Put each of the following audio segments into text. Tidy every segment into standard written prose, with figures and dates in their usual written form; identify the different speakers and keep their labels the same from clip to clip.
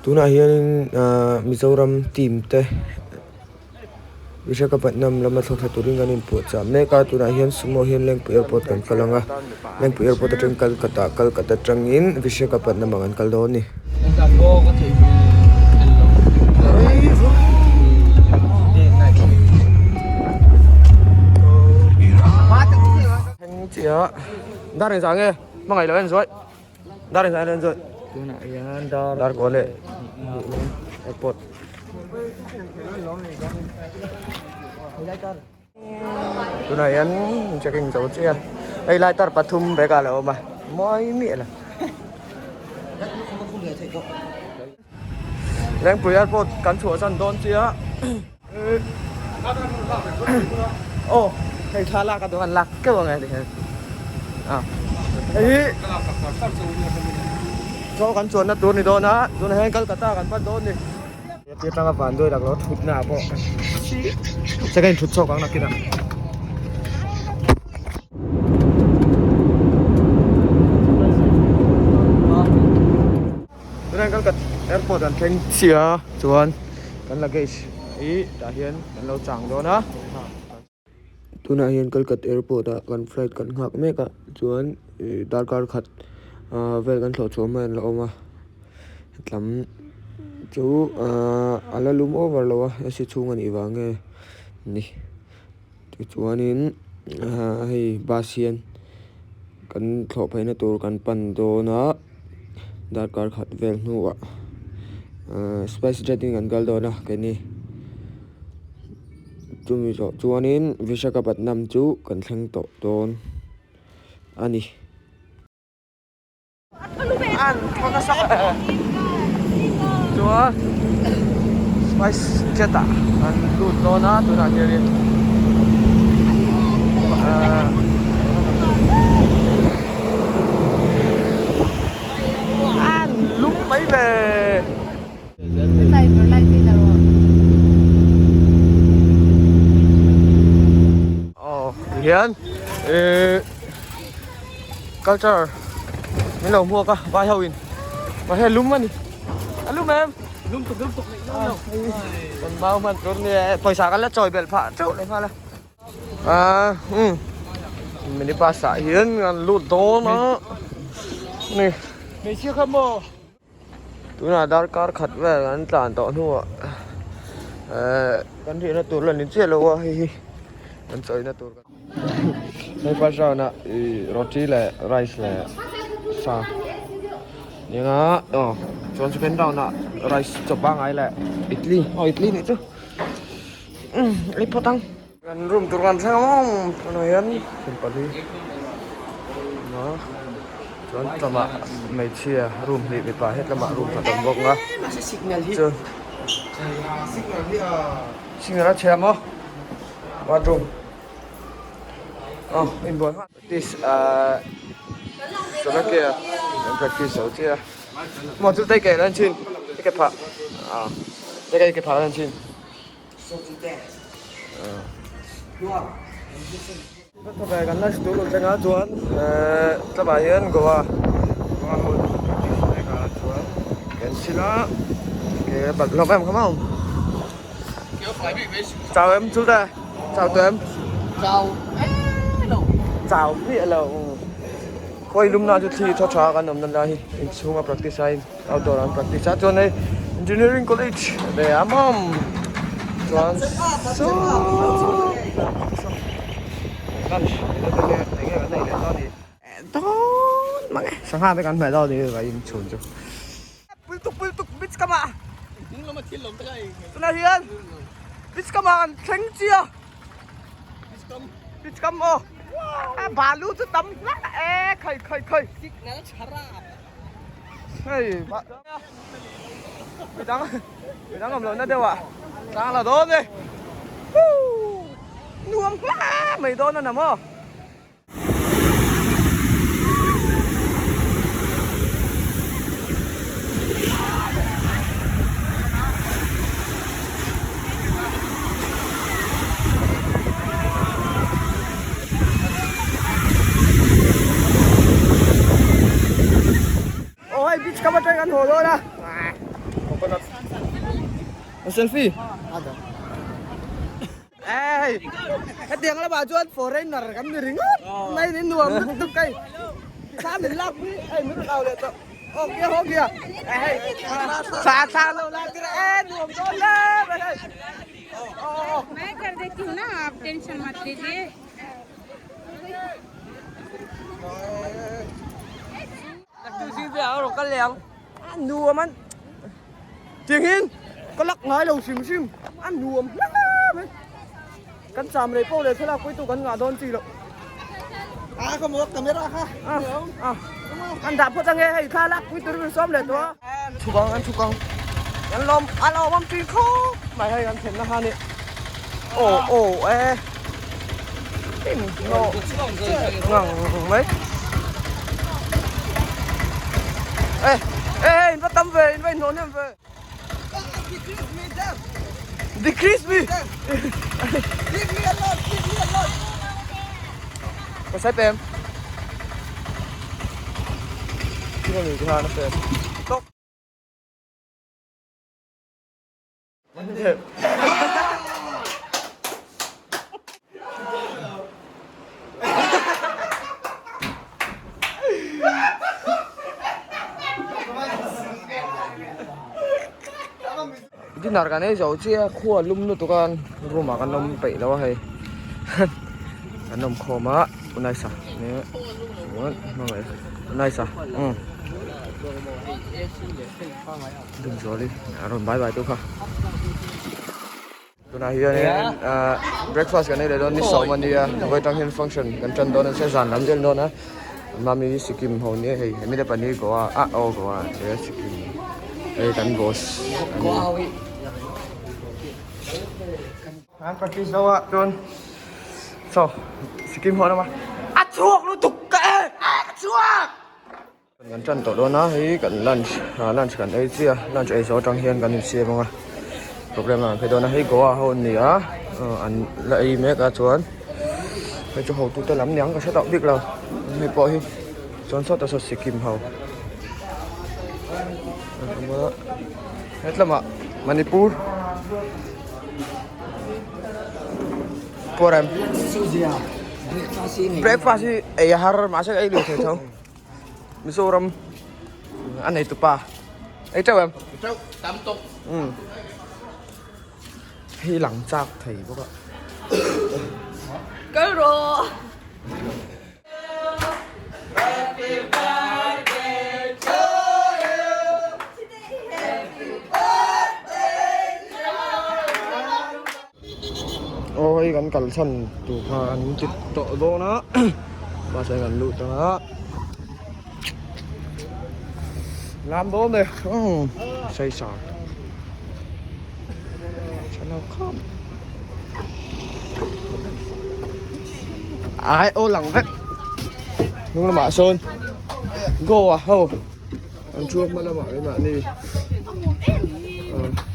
Speaker 1: Tunah hianin ahh Mizoram team te Visakhapatnam lama thlawk thla turin kan inpuahchah mek a tunah hian sumo hian Lengpui airport kan kal ang a Lengpui airport atang Kolkata Kolkata atangin Visakhapatnam ah kan kal dawn a ni. Dar engzah hian chuan
Speaker 2: tunah hian dar
Speaker 1: dar kaw leh airport tunah hian checking zo chiah a hei lai tar pathum bag ah a lo awm a mawi miah lo Lengpui airport kan chhuahsan dawn chiah aw hei thla lak a duh an lak keuh ang e tikhian a hei hi chaw kan chuanna tur ni dawn a tunah hian Kolkata kan pan dawn a ni heti atanga van duai lak lo thutna ah pawh second thut chhuak ang nakinah. Tunah hian Kolkata airport an thleng chiah a chuan kan luggage hi tah hian kan lo chang dawn a tunah hian Kolkata airport ah kan flight kan nghak mek a chuan ih darkar khat ah vel kan thlawh chhuah hma in la awm a hetlam chu ah a la lum over lo a A C chhung a nih vang nge ni tichuanin ah hei bus hian kan thlawh phei na tur kan pan dawn a. Darkar khat vel hnuah ahh spice jet in kan kal dawn a keini chumi zawh chuanin Visakhapatnam chu kan thleng tawh dawn a ni. Chuan spice jet ah kan lut dawn a tunah hianin ahh. An lum mai ve. Aw tihian ihh culture min lo hmuak a vai ho in mahse lum a ni a lum em
Speaker 2: lum tuk lum tuk
Speaker 1: kan mau hman tur nia pawisa kan la chawi belh phah teuh leh nghal a. Ah umm mini bus ah hian an lut dawn a ni
Speaker 2: hmeichhia kha maw
Speaker 1: tunah darkar khat vel an tlan tawh hnuah ehh kan riahna tur la ni chiah lo a hei hi kan chawina tur hei first round ah ih roti leh rice leh sa nia aw chuan second round ah rice chaw pangai leh idli aw idli nih chu. Umm ei phawt ang. Kan room tur kan thleng ang tunah hian khum pali a chuan tlawmah hmeichhia room hnih mipa het lamah room khat a awm bawk a chuan signal a chhia maw bathroom aw inbual nghal practice ahh Slovakia an practice zo chiah a maw chu take an chhin take phah ah take phah an chhin. Kan lunch tur rawn thleng a chuan ehh tlabah hian Goa Goa ho practice mek a chuan kan chhin a ke a bat hlawk em kha maw chau em chu ta chau tawh em
Speaker 2: chau miah lo
Speaker 1: chau miah lo khawi lum na chu thli thaw tha kan awm na lai hi inchhung a practice a in. Outdoor an practice a chuan hei engineering college ve a mawm chuan saw lunch enge kan nei leh dawn ni dawn mang e sangha te kan hmeh dawn ni ka in chhun chu pultuk pultuk beach kam ah tunah hian beach kam ah kan thleng chiah beach kam aw balu chu tam hlak e khai khai khai. Hei midang midang awm lohna deuh ah tlang la dawn e nuam hla mai dawn a na maw. Aw hei beach kam atang kan haw dawn a. Coconut. A selfie. Ê, hetiang lamah chuan foreigner kan ni ringawt mai ni nuam lutuk hei. Thla min lak pui hei min rawn au leh tawh. Aw kia haw kia. Hei thla thla lo la tir e nuam dawn hle mai hei.
Speaker 3: मैं कर देती हूँ ना आप टेंशन मत लीजिए
Speaker 1: A nuam an tiang hian ka lak ngai lo hrim hrim a nuam hle mai kan cham rei pawh leh thlalak pui tu kan ngah dawn chi loh
Speaker 2: A ka maw camera kha
Speaker 1: a a an dah phawt ange hei thlalak pui tur in sawm leh tawh a chhuk ang an chhuk ang kan lawm a lawm awm tui khawp mai hei kan thlenna kha ni aw aw e ngang mai ê ê ê in va tam ve in va inhnawh hnem ve decrease me
Speaker 2: leave me alone leave me alone
Speaker 1: ka sai pem Dinner kan ei zo chiah a khua lum lutuk a room ah kan awm peih lo a hei kan awm khawm a unaisa chuan hmangaih unaisa umm Dingzuali a rawn bai bai tu kha. Tunah hianin ahh breakfast kan ei leh dawn ni sawm a nia vawi tang hian function kan tan dawn a zan lam zel dawn a mami Sikkim ho nia hei hemi te pahnih Goa ah aw Goa tia Sikkim hei kan boss a ni. An practice zo a chuan saw Sikkim ho an awm a a chhuak lutuk ka e a chhuak. Kan tan tawh dawn a hei kan lunch ah lunch kan ei chiah a lunch ei zawh atang hian kan insiam ang a program ah kan phei dawn a hei goa ho an ni a an la ei mek a chuan hei chu hotute lam niang ka hre tawh bik lo hei pawh hi chuan sawtah saw sikkim ho an awm a hetlamah manipur pawh rem breakfast hi ei a har mahse ka ei lui thei tho. Mizoram a nei tupa ei teuh em
Speaker 2: teuh tam tawk
Speaker 1: um hei lang chak thei bawk a
Speaker 3: kal rawh
Speaker 1: Aw hei kan kal chhan tur kha an ti tawh dawn a bus ah hian kan lut ang a lam dawn e umm saisa tha lo khawp ai aw lang vek hnung lamah sawn goa ho an thu a hma lamah keimahni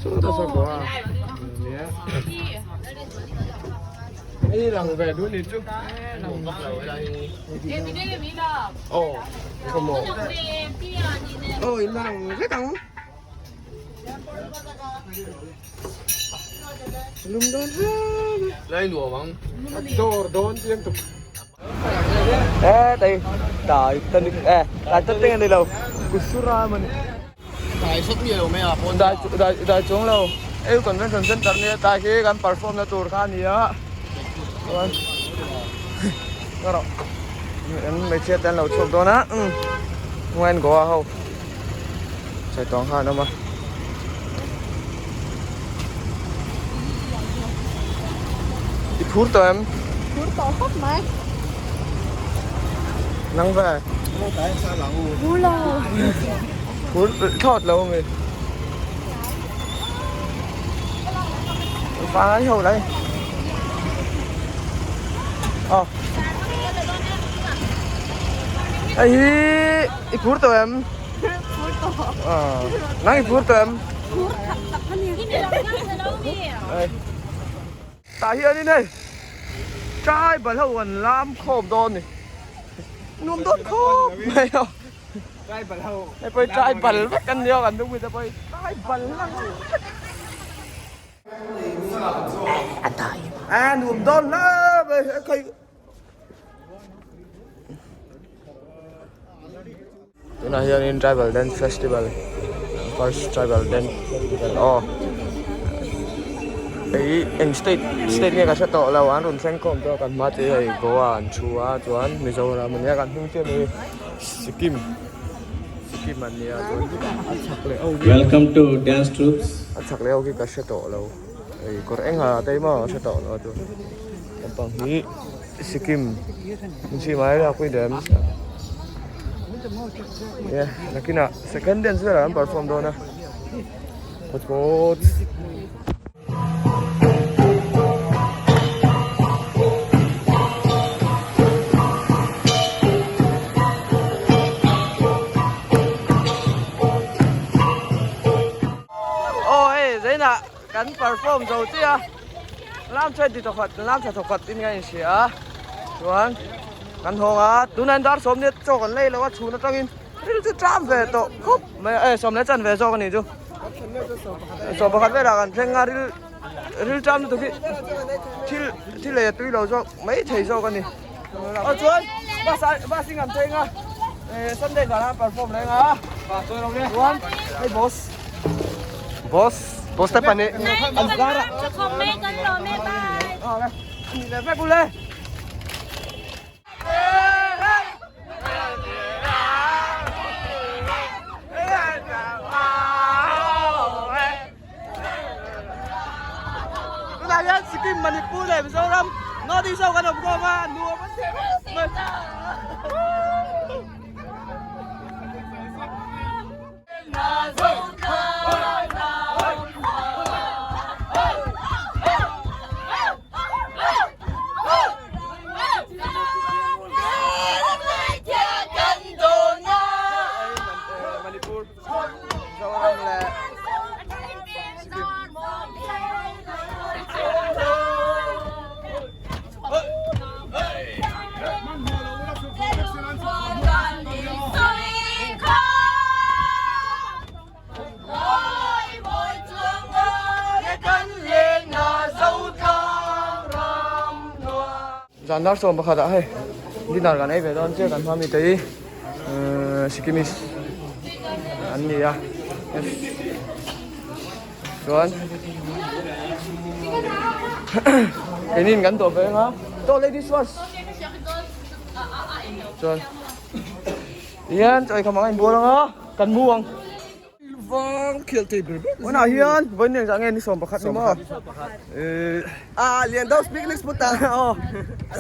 Speaker 1: sawtah sawn goa nia hei lang ve duh ni chu aw khawmaw aw in lang vek ang lum dawn hle mai
Speaker 2: lai nuam ang
Speaker 1: a dawr dawn chiang tuk e đây đại tân e đại tân tinh này đâu kusura mà
Speaker 2: đại xuất nhiều mấy à
Speaker 1: đại đại đại chúng đâu eu convention center nia tai khi kan perform na tur kha nia chuan ka rawh an hmeichhia te an lo chhuak dawn a ngain goa ho sawi tawng kha an awm a. I phur tawh em?
Speaker 3: Phur tawh khawp mai.
Speaker 1: Nang ve?
Speaker 3: Phur lo.
Speaker 1: Phur thlawt lo ami. Vai ho đây. Ờ. Hei hi i phur tawh em?
Speaker 3: Phur tawh.
Speaker 1: Ờ. Nang i phur tawh em?
Speaker 3: Phur tak tak a ni.
Speaker 1: Đây. Tah hianin hei tribal ho an lam khawm dawn ni. Nuam dawn khawp mai a. Hei pawh hi tribal vek an nia kan hnung mite pawh hi tribal lang vek. A nuam dawn hle mai he khai. Tunah hianin tribal dance festival first tribal dance festival aw hei eng state state nge ka hre tawh lo an rawn thleng khawm tawh a kan hma te hei Goa an thu a chuan Mizoram ania kan hnung chiah mai Sikkim Sikkim an nia chuan a chhak leh ho hi
Speaker 4: Welcome to dance troops.
Speaker 1: A chhak leh ho khi ka hre tawh lo hei kawr eng ha te maw ka hre tawh lo a chuan lampang hi Sikkim min chhi mai a pui dem ye nakinah second dance velah an perform dawn a kawt kawt. Aw hei zainah kan perform zo chiah a lam chuan ti thawkhat lam tha thawkhat in ka inhria a chuan kan hawng a tunah hian dar sawmnia chaw kan lei lo a chhun atangin ril chu tlam ve tawh khawp mai a e sawmleh chan ve zawk a nih chu sawmpakhat velah kan thleng a ril ril tlam lutuk hi thil thil ei a tui lo zawk mai thei zawk a ni aw chuan bus ah bus in kan thleng a eh sunday zan ah perform reng a chuan hei boss boss boss te pahnih an zar a ni leh vek ule. Tunah hian Sikkim, Manipur leh Mizoram North East ho kan awm khawm a, nuam an ti khawp mai. Manipur, Mizoram leh Sikkim. Zan dar sawm pakhat ah hei dinner kan ei ve dawn chiah kan hma mi te hi Sikkimese an ni a chuan keinin kan dawh ve anga to ladies first chuan hian chaw eikham ang a inbual anga kan mu ang
Speaker 2: vang khel thei ber ber
Speaker 1: tunah hian vawiin engzah nge ni 11 ni maw
Speaker 2: ah lian deuh picnic spot ah
Speaker 1: aw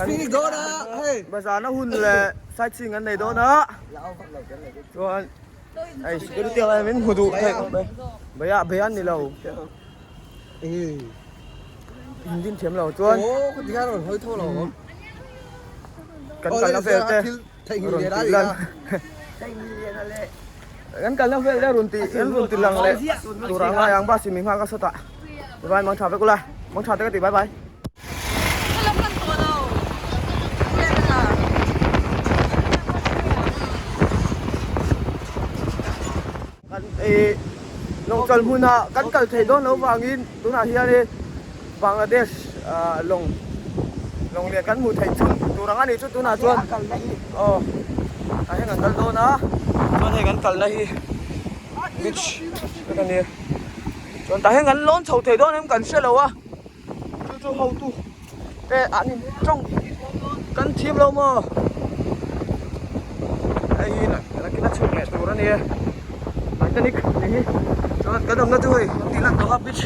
Speaker 2: picnic dawn a hei
Speaker 1: bazar na hun leh sightseeing an nei dawn a chuan Hei security ang em in hmu duh theih khawp mai. Beiah bei an ni lo. In din thiam lo chuan.
Speaker 2: Aw ka ti khan rawn hawi tho lo awm.
Speaker 1: Kan kalna vel te rawn tih lan. Kan kalna vel te rawn tih an rawn ti lang leh tur a ngai ang bus in min nghak a sawtah. Bye bye mang tha vek ula. Mang tha te ka ti bye bye. Kan eh lawng chawlh hmunah kan kal theih dawn loh vangin tunah hianin Bangladesh ah lawng lawng lian kan hmuh theih chhun tur ang a nih chu tunah chuan aw tah hian kan kal dawn a chuan hei kan kalna hi beach vek a nia chuan tah hian kan lawn chho thei dawn em kan hre lo a. Chu chu hotu te an in tawng kan thiam lo maw hei hi nakin a chhuk leh tur a ni e Titanic tih hi chuan kan awmna chu hei kan tih lan tawh a beach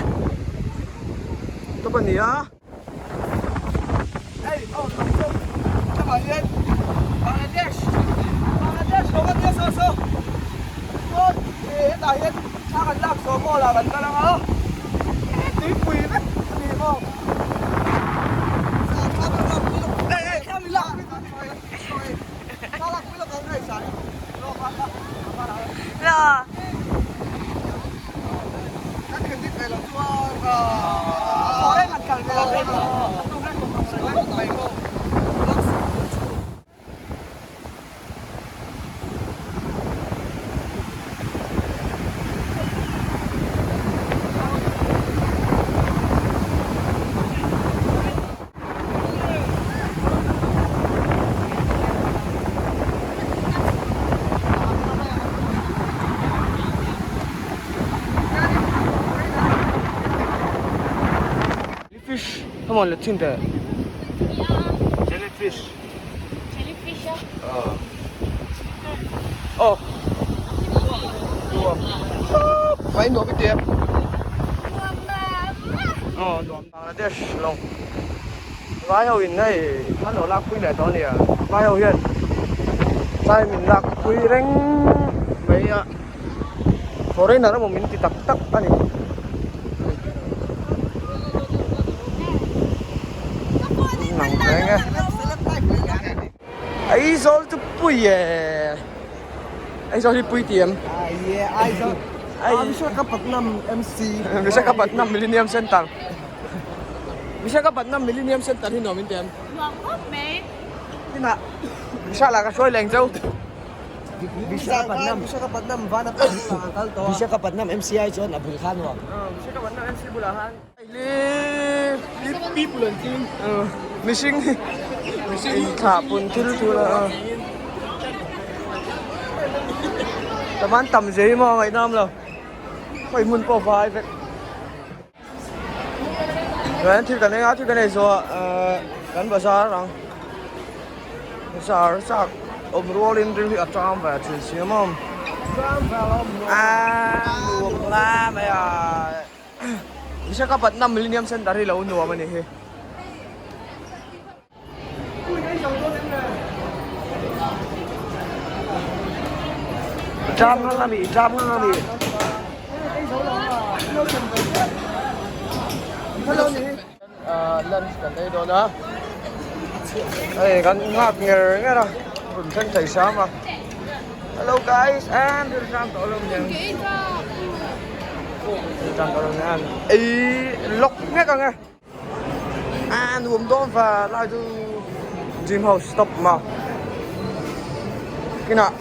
Speaker 1: tawp a ni a. Hei aw lawng chu lamah hian Bangladesh Bangladesh lawng a nia saw saw chuan hetah hian thla kan lak zawh mall ah kan kal ang a. Tuipui vek a ni maw? Come on, let's thin teh. Jellyfish.
Speaker 3: Jellyfish a.
Speaker 1: Aw. Nuam. Mai nuam i ti em? Aw nuam Bangladesh lawng. Vai ho in hei an lo lak pui leh tawh a nia. Vai ho hian tlai min lak pui reng mai a. Foreigner emaw min ti tak tak a ni. Nang reng e. Aizawl chu pui e. Aizawl hi pui ti em?
Speaker 2: Aizawl. Visakhapatnam MC.
Speaker 1: Visakhapatnam Millennium Center. Visakhapatnam Millennium Center hi nuam in ti em?
Speaker 3: Nuam khawp mai.
Speaker 1: Tinah Vishala ka hruai leng chau.
Speaker 2: Visakhapatnam Visakhapatnam Visakhapatnam MCI chuan a bul kha nuam.
Speaker 1: Visakhapatnam MC bulah khan people an tling mihring thlah pun thil thul a taman tam zei maw ngaihnam lo khawi hmun pawh vai vek. Chuan thil kan ei a thil kan ei zawh ah kan bazar ang bazar chak awm rualin ril hi a ṭam ve thin si a maw aaa nuam hle mai a Visakhapatnam Millennium Center hi lo nuam a ni hi. Tram ngang ami tram ngang ami lunch kan ei dawn a hei kan nghak nger nger a rawn thleng thei hram a hello guys and ram tawh lo niang ram tawh lo niang ei lawk ngek ang e. A nuam dawn va lai chu gym ho stop ma kinah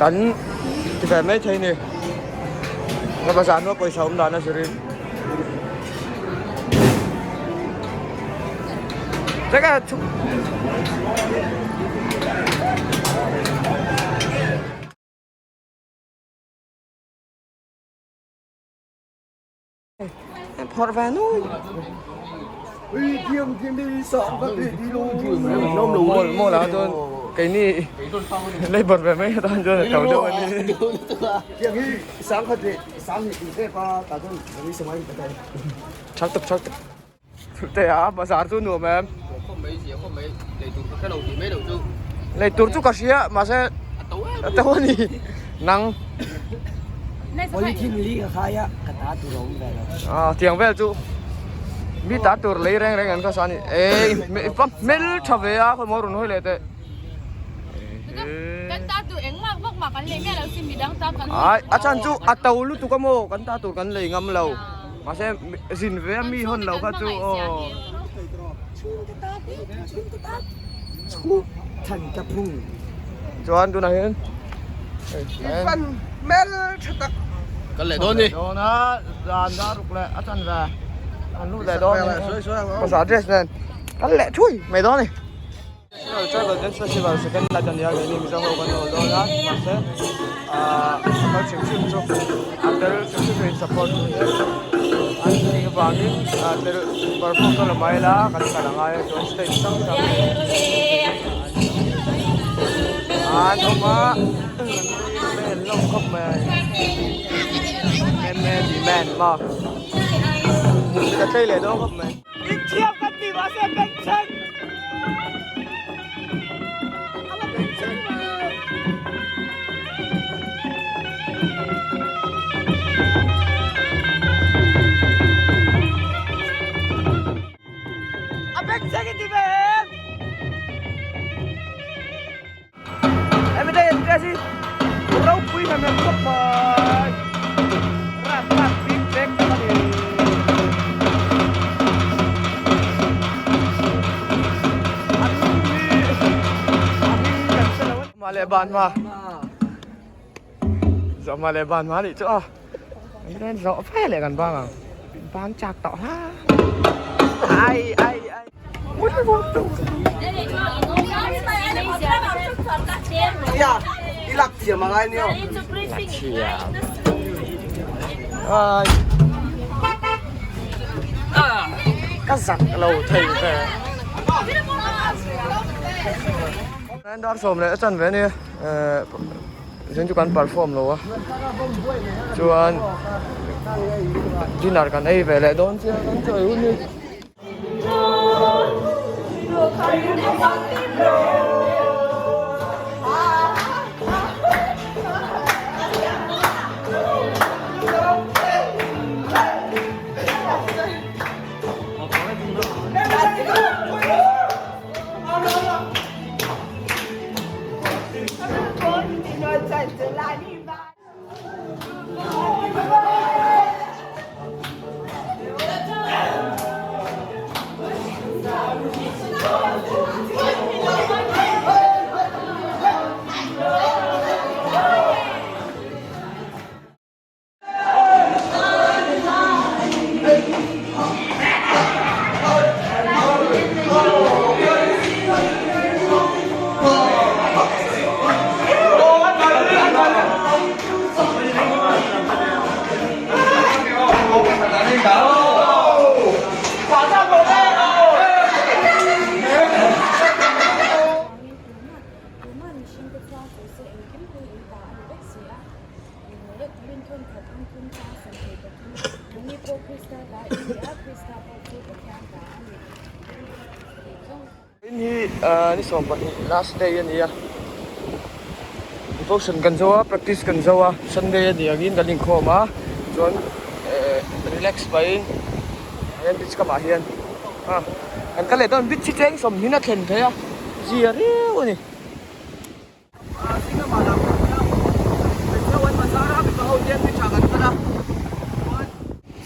Speaker 1: kan ti ve mai thei ni ka bazar hnuai pawisa awm dan a zirin teka chhuk. Phawrh ve nui. Mawl mawl ah chuan keini labour ve mai atan chuan a to deuh a ni. Thak tuk thak tuk. Te a bazar chu nuam em. Lei tur chu ka hria mahse a to a ni nang.
Speaker 2: Polythene li ka khai a ka ta tur a awm ve lo.
Speaker 1: Ah tiang vel chu mi ta tur lei reng reng an kha sa a ni ei pa hmel tha ve a khawi maw rawn hawi leh teh.
Speaker 3: Kan ta tur engmah vak mah kan lei miah lo sin midang ta kan
Speaker 1: Ai a chan chu a to lutuk a maw kan ta tur kan lei ngam lo. Mahse zin ve a mi hawn lo kha chu aw. Chuan tunah hian
Speaker 2: Kan leh dawn ni.
Speaker 1: Dawn a zan dar ruk leh a chan ve an lut leh dawn ni. Pawisa dress nen kan leh thui mai dawn ni. National Tribal Dance Festival second night a ni a keini Mizo ho kan awl dawn a mahse ahh a kal hrim hrim chu a tel hrim hrim in support tu te an nih avangin a tel perform ka la mai la kan kal a ngai a chuan stage hrang hrang an awm a vel hlawm khawp mai man man maw ka tlei leh dawn khawp mai. Inthiam kan tih mahse kan chhan a la ben chhan lo. A beng chheng i ti ve em? Hemi te hian dress hi ropui hem hem khawp mai rat rat bik vek tak a ni. An hming hi a hming kan hre lo a ni. Mah leh ban hma zawh mah leh ban hma nih chu a engtin zawh ve leh kan bang ang bang chak tawh hla ai ai ai. Ka zak lo thei ve. Dar sawm leh a chan ve ania zin chu kan perform lo a chuan dinner kan ei ve leh dawn chiang kan chawi hun hi. In hi ni 12 last day a ni a devotion kan zo a practice kan zo a Sunday a ni angin kan inkhawm a chuan relax pahin hian beach kamah hian kan kal leh dawn beach hi cheng sawmhnin a thlen thei a zia riau a ni.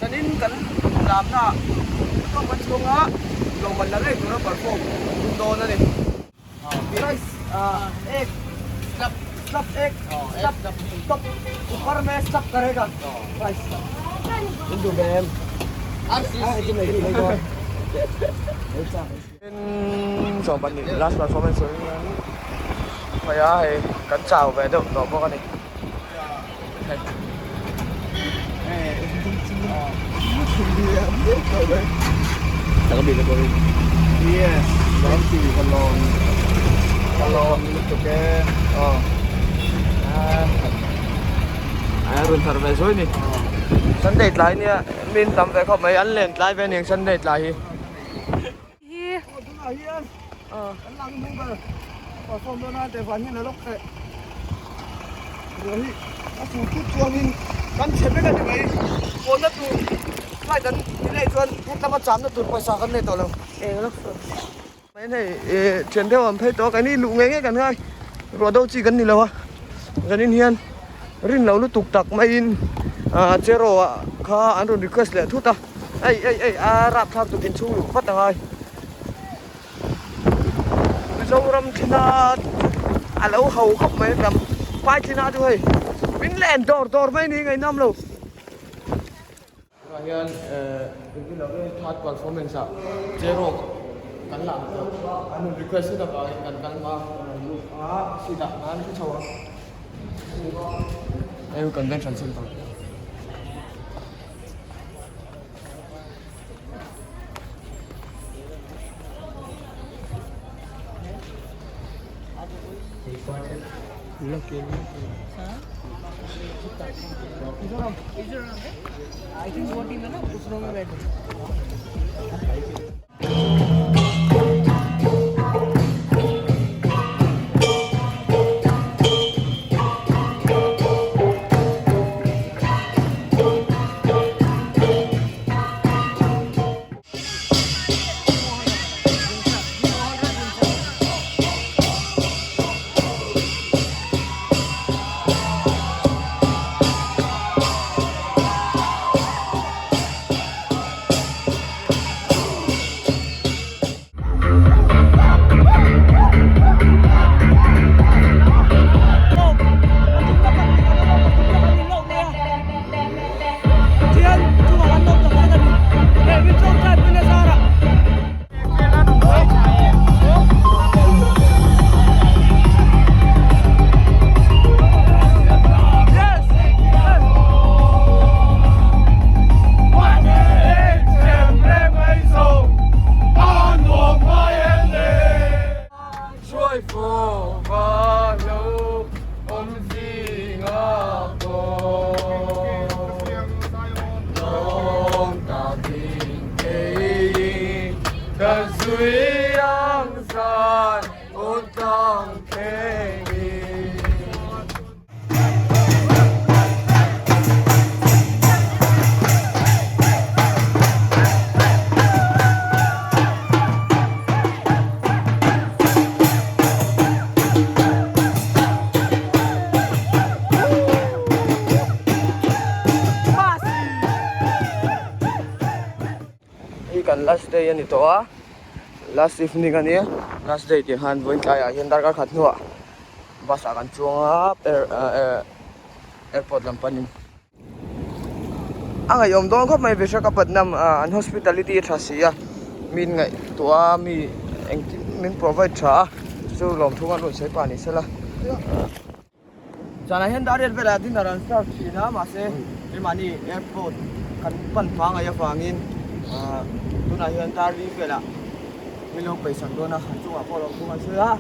Speaker 1: Zanin kan lamna tawk chhunga lawmman la ngei tura perform tum dawn a ni. Rice egg slap slap egg slap top upar me slap karega rice in duh ve em? 12 last performance tur hian hei a hei kan chau ve deuh tawh bawk a ni Sunday tlai nia min tam ve khawp mai an len tlai ve aniang Sunday tlai hi.
Speaker 3: Hi.
Speaker 1: Tunah hian kan lang hnu ber perform dawn a Devan hian a lawk leh ruah hi a fur tut chuangin kan chhe vek a ni mai kawnna tur flight an delay chuan hetlama chamna tur pawisa kan nei tawh lo.
Speaker 3: Eng lawk saw.
Speaker 1: Mai hei thian deuh an phei tawh a keini luh ngei ngei kan ngai ruah do chi kan ni lo a zanin hian rin lo lutuk tak maiin cheraw ah kha an rawn request leh thut a. Ei ei ei a rapthlak tuk inchhung luh vat angai. Mizoram thina a lo ho khawp mai a tam pai thina chu hei min len dawr dawr mai ni ngaihnam lo. Tunah hian engtin lo nge third performance ah J-rock kan lah tawh an rawn request zet avangin kan kal hma a seat ah khan thu chho a. Hei convention center. kan last day a ni tawh a last evening a nia last day tih khan vawiin tlaiah hian darkar khat hnuah bus ah kan chuang a airport lam panin a ngaihawm dawn khawp mai Visakhapatnam ah an hospitality a tha si a min ngaihtuah a mi engtin min provide tha a chu lawmthu an rawn sawi pah ni sela. Zanah hian dar riat velah dinner an serve thin a mahse keimahni airport kan pan hma ngaih avangin ahh tunah hian dar li velah min lo peisak dawn a an chungah pawh lawmthu kan sawi a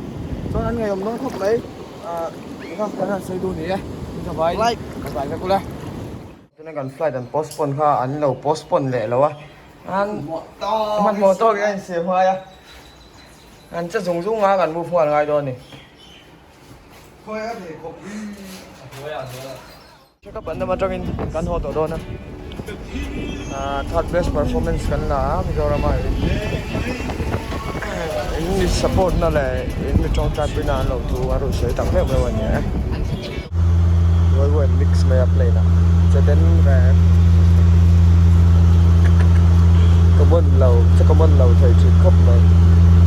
Speaker 1: chuan an ngaihawm dawn khawp mai ahh tikha kan han sawi duh ni e in vai ka vai vek ula. Tuna kan flight an postpone kha an lo postpone leh lo a an hmanhmawh tawk in a insiam ngai a an che zung zung a kan move nghal ngai dawn a ni. Check-up an awm atangin kan haw tawh dawn a, third best performance kan la a Mizoram ah in mi support na leh in mi tawngtai puina an lo thu a rawn sawi tak meuh meuh a ni e. Ruai mix mai a plane ah che den reng common lo che common lo thei thin khawp mai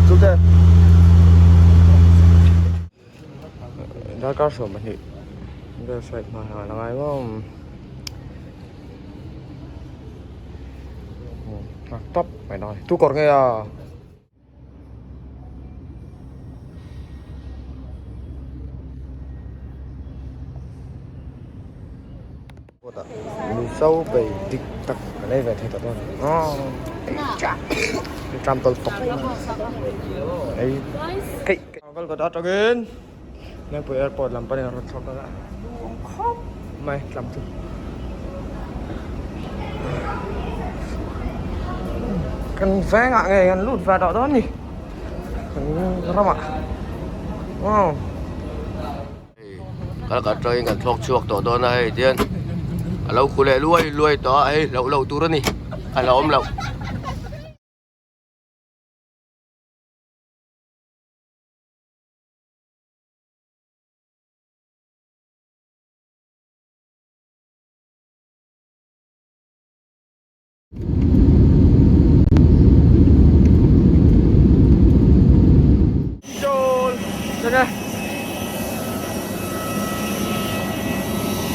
Speaker 1: chute. Darkar 12 vel flight hma hian a ngai maw nghak tawp mai dawn tu kawr nge a. Mizo bei dik tak kan ei ve thei tawh dawn a tram tawlh fawk ei keih keih. Kolkata atangin Lengpui airport lam panin a rawn thlawk a nuam khawp mai tlam chu. Kan vengah ngei kan lut ve tawh dawn a ni kan ramah wow.
Speaker 4: Kalkhat atangin kan thlawk chhuak tawh dawn a hei tihian a lo khu leh luai luai tawh a hei hlauh loh tur a ni a hlauhawm loh.